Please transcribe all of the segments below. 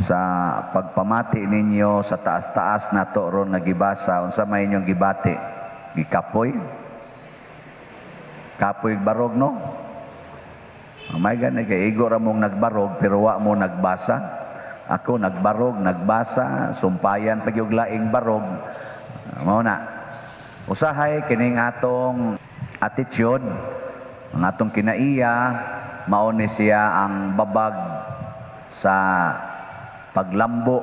Sa pagpamati ninyo sa taas-taas nato ron nga gibasa, unsa may inyong gibati? Gikapoy? Kapoy barog, no? May gani kay igo ra mong nagbarog pero wa mo nagbasa. Ako nagbarog, nagbasa, sumpayan pa gyud laing barog. Mao na. Usahay kining atong attitude, ang atong kinaiya, mao ni siya ang babag sa paglambo,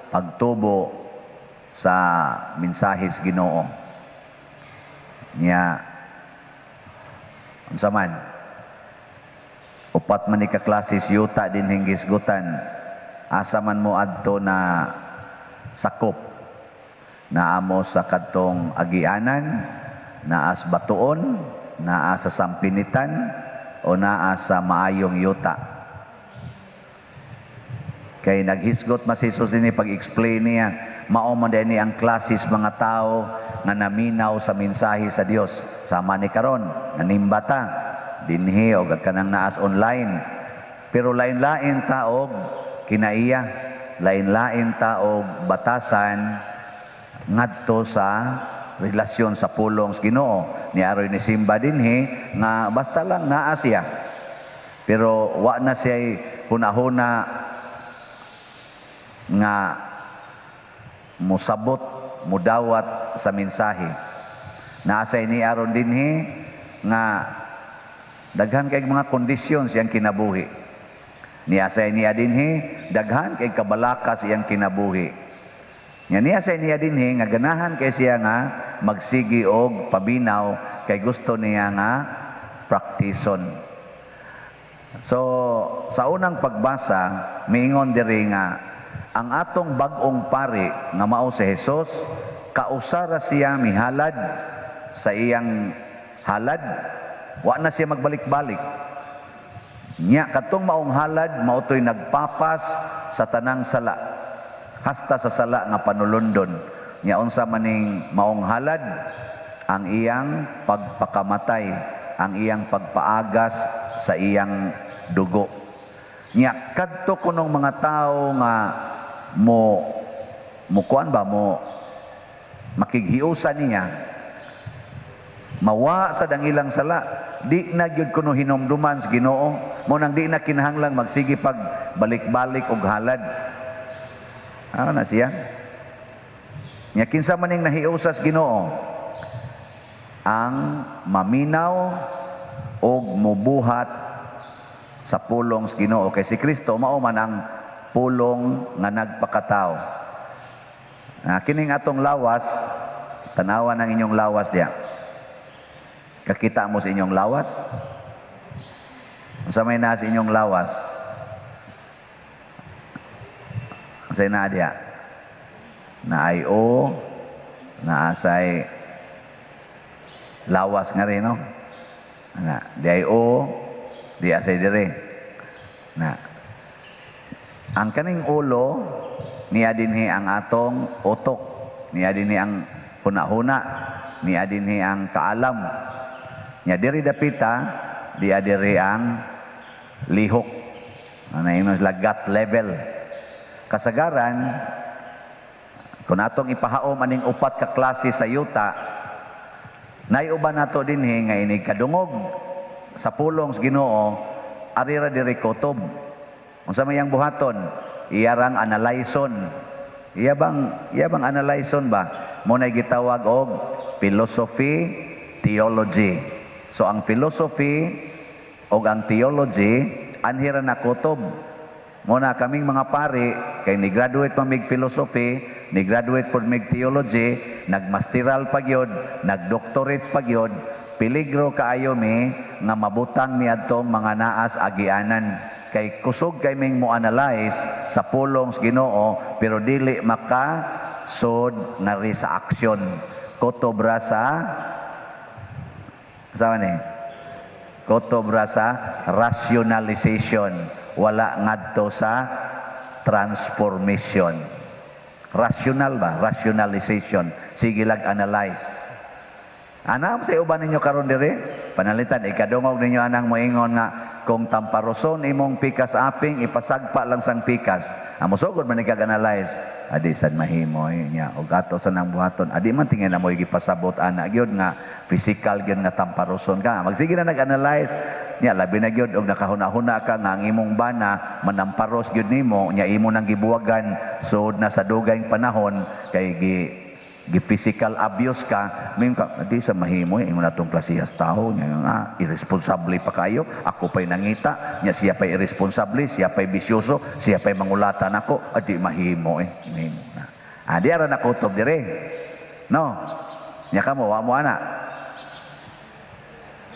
pagtubo sa mensahes Ginoo. Nya unsa man? Upat man ni ka klases yuta dinhing gihisgutan. Asa man mo adto na sakop? Naa mo sa kadtong agianan, naa sa batuon, naa sa sampinitan, o naa sa maayong yuta? Kay naghisgot man si Jesus dinhi, pag-explain niya, mao man ni ang klases mga tao nga naminaw sa mensahe sa Dios. Sama ni karon, nanimba ta dinhi o kanang naas online. Pero lain-lain ta og kinaiya, lain-lain ta og batasan ngadto sa relasyon sa pulong sa Ginoo. Ni aroy ni simba dinhi nga basta lang naa siya. Pero wa na siya hunahuna nga musabot, mudawat sa mensahe. Naa say ni aron dinhi nga daghan kay mga kondisyon siyang kinabuhi. Niya say niya dinhi daghan kay kabalaka siyang kinabuhi. Nya niya say niya dinhi nga ganahan kay siya nga magsigi og paminaw kay gusto niya nga praktison. So, sa unang pagbasa, miingon diri nga ang atong bag-ong pari nga mao si Jesus, kausara siya mihalad sa iyang halad, wa na siya magbalik-balik. Nya katong maong halad mao to'y nagpapas sa tanang sala, hasta sa sala nga panulundon. Nya unsa maning maong halad? Ang iyang pagpakamatay, ang iyang pagpaagas sa iyang dugo. Nya kadto kunong mga tawo nga mo mukuan ba mo makighiusa niya, mawa sa dang ilang sala, di na gyud kuno hinumduman sa Ginoo. Mo nang di na kinahanglang magsige pag balik-balik og halad. Ano na siya? Nya kinsa man ning nahiusa sa Ginoo? Ang maminaw og mubuhat sa pulong sa Ginoo, kay si Kristo mao man ang pulong nga nagpakatao. Kining atong lawas, tanawa ng inyong lawas diya. Kakita mo sa inyong lawas? Unsa may naa sa inyong lawas? Unsa naa diya? Naay o, naasay lawas nga rin, no? Na, di ay o, di asay dire. Na, ang kaning ulo, niya dinhi ang atong utok, niya dinhi ang hunahuna, niya dinhi ang kaalam. Nya diri dapita, diya diri ang lihok. Ano ingon sila, gut level. Kasagaran, kung atong ipahaom aning upat ka klase sa yuta, naiuban nato dinhi nga inig kadungog sa pulong sa Ginoo, ari ra diri kutob. Unsa may iyang buhaton? Iya rang analyson. Iya bang analyson ba? Mo na gitawag og philosophy, theology. So ang philosophy og ang theology anhi ra na kutob. Mo na kaming mga pari kay ni graduate pa mig philosophy, ni graduate pod mig theology, nagmasteral pa gyud, nagdoctorate pa gyud, peligro kaayo mi nga mabutang mi adtong mga naas agianan kay kusog kay ming mo analyze sa pulong sa Ginoo pero dili maka sud ngari sa aksyon. Kutob ra sa ni? Kutob ra sa rationalization, wala ngadto sa transformation. Rational ba? Rationalization. Sige lag analyze. Ana sa uban ninyo karon dire, panalitan ikadungog ninyo anang moingon nga kung tamparoson imong pikas aping, ipasagpa lang sang pikas. Amo sugod man ikag analyze. Adi sad mahimo eh, nya og ato sa nang buhaton. Adi man tingin na mo gipasabot ana gyud nga physical gyud nga tamparoson ka. Magsige na nag-analyze nya, labi na gyud og nakahuna-huna ka nga ang imong bana manamparos gyud nimo, nya imo nang gibuwagan sud na sa dugayng panahon kay gi physical abuse ka, may ka di sa mahimo eh, ingon atong klasehas tao nya nga irresponsable pa kayo, ako pa'y nangita nya, siya pa'y irresponsable, siya pa'y bisyoso, siya pa'y mangulatan ako, adi mahimo eh, mahimo na. Ah, di ara na kutob dire, no? Nya kamo wa mo ana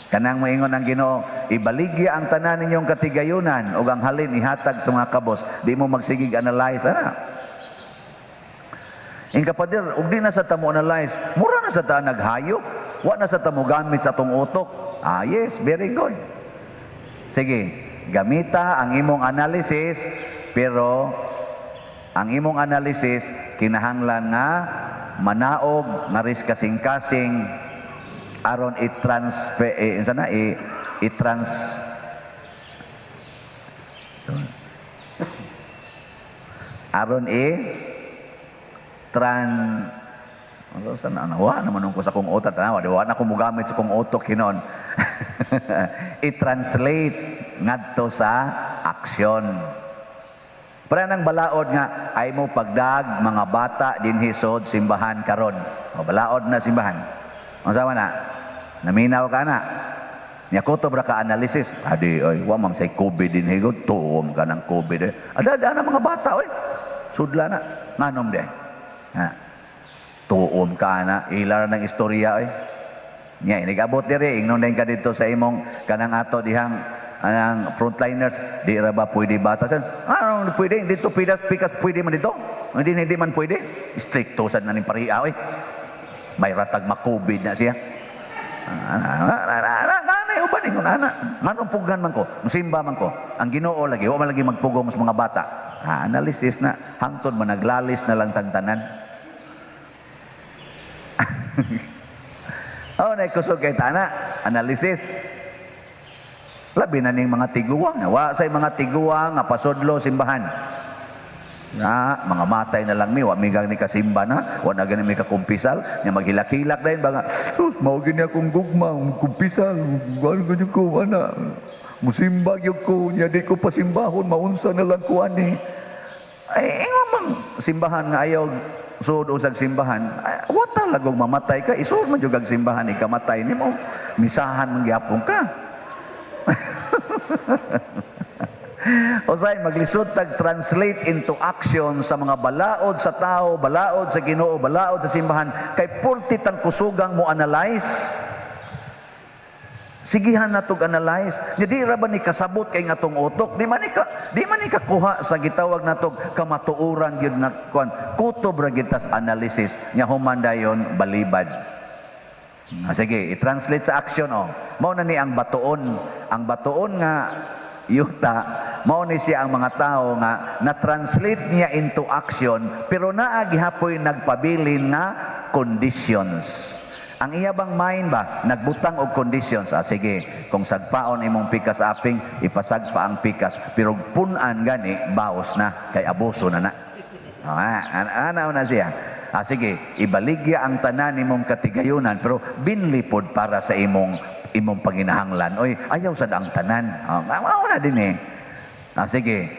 kanang moingon ang Ginoo, ibaligya ang tanan ninyong katigayunan ug ang halin ihatag sa mga kabos, di mo magsigig analyze ana. Ing kapader, ug di na sa tamo analyze, mura na sa ta naghayop, wa na sa tamo gamit sa atong utok. Ah, yes, very good. Sige, gamita ang imong analysis, pero ang imong analysis kinahanglan nga manaog nga ris kasing-kasing aron i-transfer eh, sana i i-trans so, aron i tran ano sa na wa naman ko sa kong utak, tanawa di wa na ko mogamit sa kong utok hinon, i-translate ngadto sa aksyon. Para nang balaod nga ay mo pagdag mga bata dinhi sod simbahan karon. O balaod na simbahan. Unsa man na? Naminaw ka na. Nya kutob ra ka analysis. Adi oy, wa man say COVID dinhi gud, tuom ka ng COVID eh. Ada ada na mga bata oy. Sudla na. Nganom de. Ha. Tuom ka na, ila na ng istorya oy. Nya inigabot diri, ingnon din ka dito sa imong kanang ato dihang anang frontliners, di ra ba pwede bata sa ano pwede dito pidas pikas, pwede man dito, hindi hindi man pwede, stricto sad na ning pariha oy, may ratag ma-COVID na siya. Ana ana ana ana uban ingon ana, nganong pugan man ko, musimba man ko ang Ginoo lagi wa man lagi magpugong sa mga bata. Ha, analysis na hangtod man naglalis na lang tagtanan. Oh, kusog kay tana analysis. Labi na ning mga tiguang. Wa say mga tiguang nga pasudlo simbahan. Na, mga matay na lang mi, wa mi ni kasimba na, wa na gani mi kakumpisal, nya maghilak-hilak dayon ba nga, sus, mao gini akong gugma, kumpisal, ano ganyan ko, ana, musimba gyud ko, nya di ko pasimbahon, maunsa na lang ko ani. Ay, ingon mang simbahan nga ayaw suod usag simbahan, ay, wa talagong mamatay ka, isuod man jud ang simbahan, ikamatay nimo, misahan man gyapon ka. Usay maglisod tag translate into action sa mga balaod sa tao, balaod sa Ginoo, balaod sa simbahan, kay purti tang kusugang mo analyze. Sigihan na tog analyze. Nya di ra ba ni kasabot kay nga tong utok? Di man ni kakuha sa gitawag natog kamatuoran gyud nga kuan. Kutob ra gyud tas analysis nya human dayon balibad. Ah, sige, i-translate sa action oh. Mao na ni ang batuon. Ang batuon nga yuta, mao ni siya ang mga tao nga na-translate niya into action pero naa gihapoy nagpabilin nga conditions. Ang iya bang mind ba nagbutang og conditions. Ah, sige, kung sagpaon imong pikas aping, ipasagpa ang pikas, pero pun-an gani baos na kay abuso na na. Ah, ana na siya. Ah, sige, ibaligya ang tanan nimong katigayunan pero binlipod para sa imong imong panginahanglan. Oy, ayaw sad ang tanan. Ah, mao na din eh. Ah, sige.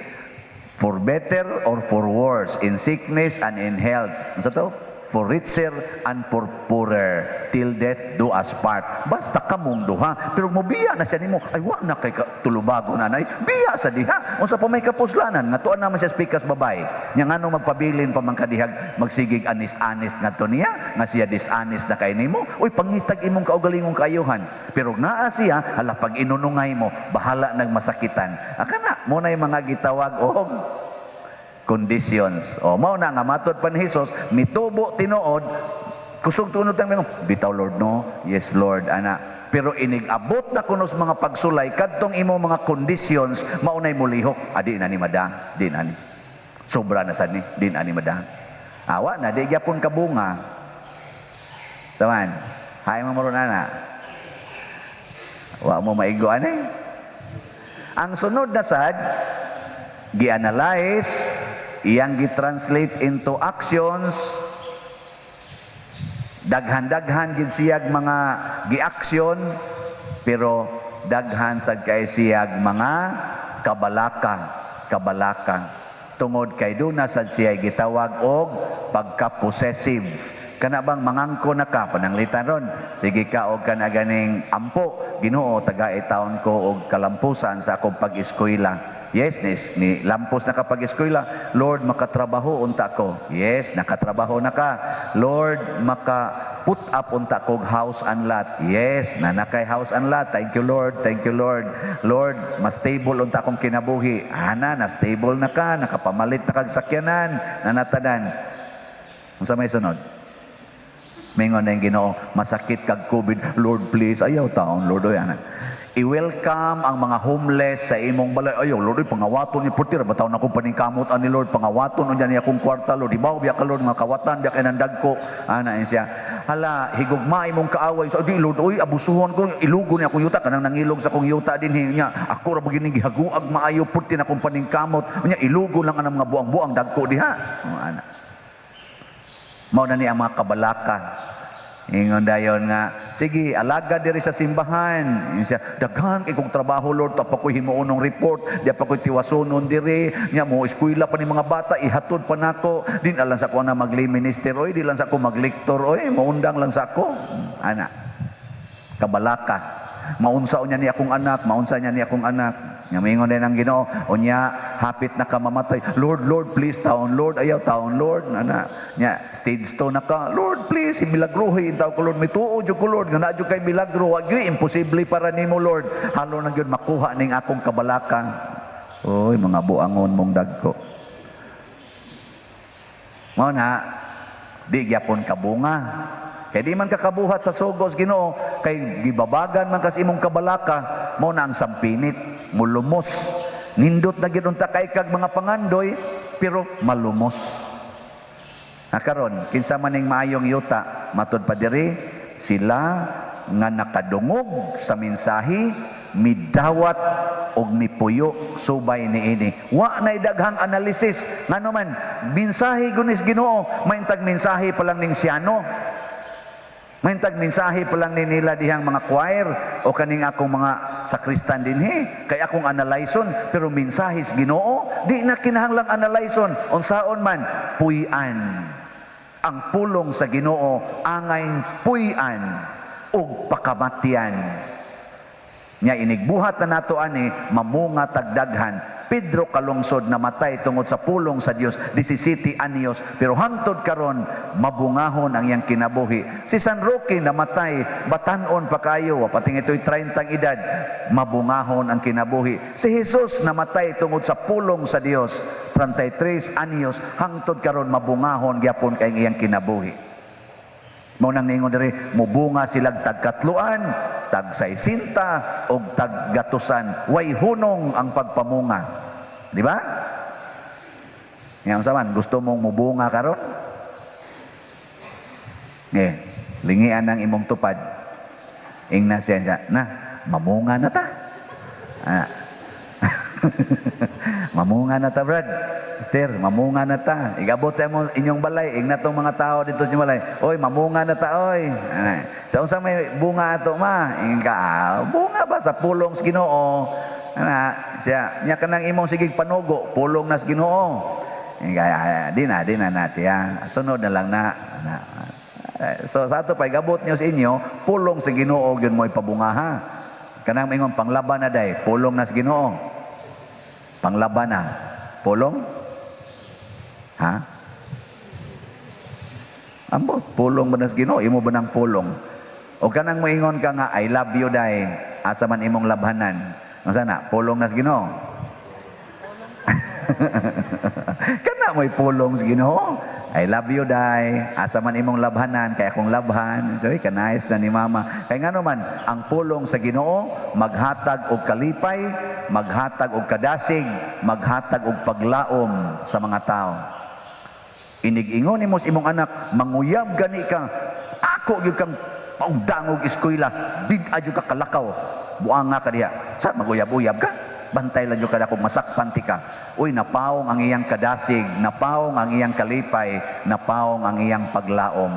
For better or for worse, in sickness and in health. Ano to? For richer and for poorer, till death do us part. Basta kamong duha. Pero mobiya na siya nimo, ay wa na kay tulubago na nay. Biya sa diha. Unsa pa may kapuslanan, nga tuan naman siya spikas babay. Nya ngano magpabilin pa man kadihag magsigig honest-honest ngadto niya, nga siya dishonest na kay nimo. Uy, pangitag imong kaugalingong kaayuhan. Pero naa siya, hala pag inunungay mo, bahala nagmasakitan. Akana, mo na yung mga gitawag og conditions. O mao na nga matod pa ni Jesus, mitubo tinuod, kusog tunod tang mga bitaw Lord no, yes Lord ana. Pero inig-abot na kuno sa mga pagsulay kadtong imo mga conditions, maunay mulihok. Adi na ni mada, di na ni. Sobra na sad ni, di na ni mada. Awa na di gyapon kabunga. Taman. Hay mo ron ana. Wa mo maigo ani. Ang sunod na sad, gi-analyze, iyang gi-translate into actions, daghan-daghan gid siyag mga gi-action, pero daghan sad kay siyag mga kabalaka, kabalaka. Tungod kay duna sad siya gitawag og pagka-possessive. Kana bang mangangko na ka, pananglitan ron, sige ka og kana ganing ampo, "Ginoo, tagai taon ko og kalampusan sa akong pag-eskwela." Yes, ni lampos na ka pag-eskwela. "Lord, makatrabaho unta ko." Yes, nakatrabaho na ka. "Lord, maka put up unta kog house and lot." Yes, nanakay house and lot. Thank you, Lord. Thank you, Lord. "Lord, mas stable unta akong kinabuhi." Ana, na stable na ka, nakapamalit na kag sakyanan, nanatanan. Unsa may sunod? Mingon na yung Ginoo, "Masakit kag COVID. Lord, please, ayaw taon, Lord, oy, ana." I-welcome ang mga homeless sa imong balay. "Ayaw, Lord, oy, pangawaton ni portira. Bataw na akong paningkamot ani, Lord. Pangawaton unya ni akong kwarta, Lord. Ibaw, biya ka, Lord, mga kawatan, biya kay nandagko." Ana, yun siya. Hala, higugma imong kaaway. So, di, Lord, oy, abusuhon ko. Ilugo ni akong yuta. Kanang nangilog sa akong yuta din. Niya, ako ra ba gining gihaguag maayo, porti na akong paningkamot. Unya, ilugo lang ang mga buang-buang dagko diha. Oh, ana. Mao na ni ang mga kabalaka. Ingon dayon nga, "Sige, alaga diri sa simbahan." Ingon siya, "Daghan kay kong trabaho, Lord, pa ko'y himuon report, di pa ko'y tiwasonon diri, nya mo eskwela pa ni mga bata, ihatod pa nako. Di na lang sa ko na mag-lay minister, oy, di lang sa ko mag-lector, oy, maundang lang sa ako." Ana. Kabalaka. Maunsa unya ni akong anak, maunsa niya ni akong anak. Nya mingon din ang Ginoo, "Unya hapit na ka mamatay." "Lord, Lord, please taon, Lord, ayaw taon, Lord." Ana, nya stage 2 na ka. "Lord, please, milagro taw ko, Lord, mituo jud ko, Lord, nga naa jud kay milagro, wa gyud imposible para nimo, Lord. Halo na gyud makuha ning akong kabalaka." Oy, mga buangon mong dagko. Mao na di gyapon kabunga. Kay di man ka kabuhat sa sugos Ginoo kay gibabagan man kas imong kabalaka, mao na ang sampinit, mulumos. Nindot na gid unta kay kag mga pangandoy pero malumos. Na karon, kinsa man ning maayong yuta? Matud pa diri, sila nga nakadungog sa mensahe, midawat og mipuyo subay niini. Wa nay daghang analysis ngano man mensahe gunis Ginoo, maintag mensahe pa lang ning siyano. Maintag mensahe pa lang ni nila dihang mga choir o kaning akong mga sakristan dinhi kay akong analyson, pero mensahe sa Ginoo di na kinahanglang analyson. Unsaon man puy-an ang pulong sa Ginoo, angay puy-an ug pakamatyan. Nya inigbuhat na nato ani, mamunga tagdaghan. Pedro Kalungsod namatay tungod sa pulong sa Dios, 17 anyos, pero hangtod karon mabungahon ang iyang kinabuhi. Si San Roque namatay batanon pa kayo, pating ito'y 30 edad, mabungahon ang kinabuhi. Si Jesus namatay tungod sa pulong sa Dios, 33 anyos, hangtod karon mabungahon gyapon kay ang iyang kinabuhi. Mao nang niingon diri, mubunga silag tagkatluan, tag 60 og taggatusan. Way hunong ang pagpamunga. Di ba? Ngayon sa man, gusto mong mubunga karon? Eh, lingian ng imong tupad. Ingna siya siya, "Na, mamunga na ta. Ah. Mamunga na ta, Brad. Esther, mamunga na ta." Igabot sa imo inyong balay, ingna tong mga tao dito sa inyong balay. "Oy, mamunga na ta, oy." Ana. Sa unsa may bunga ato, ma? Ingon ka, "Ah, bunga ba sa pulong sa Ginoo?" Ana, siya, nya kanang imong sigig panugo, pulong na sa Ginoo. Ingon ka, "Ah, di na na siya. Sunod na lang na." Ana. So sa ato pa igabot niyo sa inyo, pulong sa Ginoo gyud mo ipabunga ha. Kanang ingon panglaban na day, pulong na sa Ginoo. Panglaban na. Pulong? Ha? Ambot, pulong ba na sa Ginoo? Imo ba ng pulong? O kanang moingon ka nga, "I love you day," asa man imong labhanan? Masa na? Pulong na sa Ginoo. Kana mo'y pulong sa Ginoo. "I love you day." Asa man imong labhanan? Kay akong labhan. So, kanais na ni mama. Kay ngano man, ang pulong sa Ginoo maghatag og kalipay, maghatag og kadasig, maghatag og paglaom sa mga tao. Inig-ingon nimo sa imong anak, "Manguyab gani ka. Ako gyud kang Paugdangog eskwela, big-a jud ka kalakaw. Buanga ka diha. Sa maguyab-uyab ka? Bantay lang jud ka kung masakpan ti ka. Uy, napaong ang iyang kadasig, napaong ang iyang kalipay, napaong ang iyang paglaom.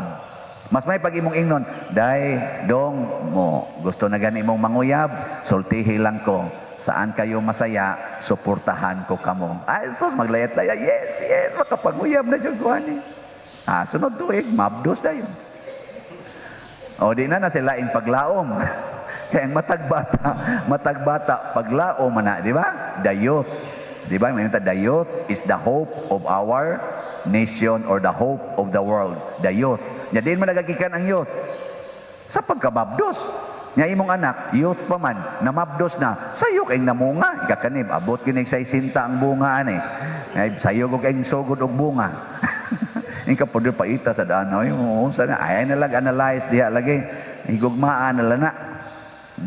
Mas may pag imong ingnon, "Day, dong, mo, gusto na gani imong manguyab, sultihi lang ko. Saan kayo masaya, suportahan ko kamo." Ay, sus, maglayat-laya, Yes, makapanguyab na jud ko ani." Ah, sunod tuig, mabdos dayon. O di na na sila ing paglaom. Kaya ang matag bata, paglaom man na, di ba? The youth. Di ba? May the youth is the hope of our nation or the hope of the world. The youth. Nya diin man nagagikan ang youth? Sa pagkamabdos. Nya imong anak, youth pa man, namabdos na, sayo kay namunga, ikakanib, abot kinig sa isinta ang bunga ani. Ay, sayo ko kay sugod og bunga. Ingka po paita sa daan, ay, unsa na, ay na lang analyze diha lagi. Higugmaan na lang na.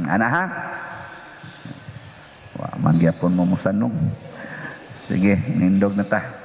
Ana ha? Wa man gyapon mo musanong. Sige, nindog na ta.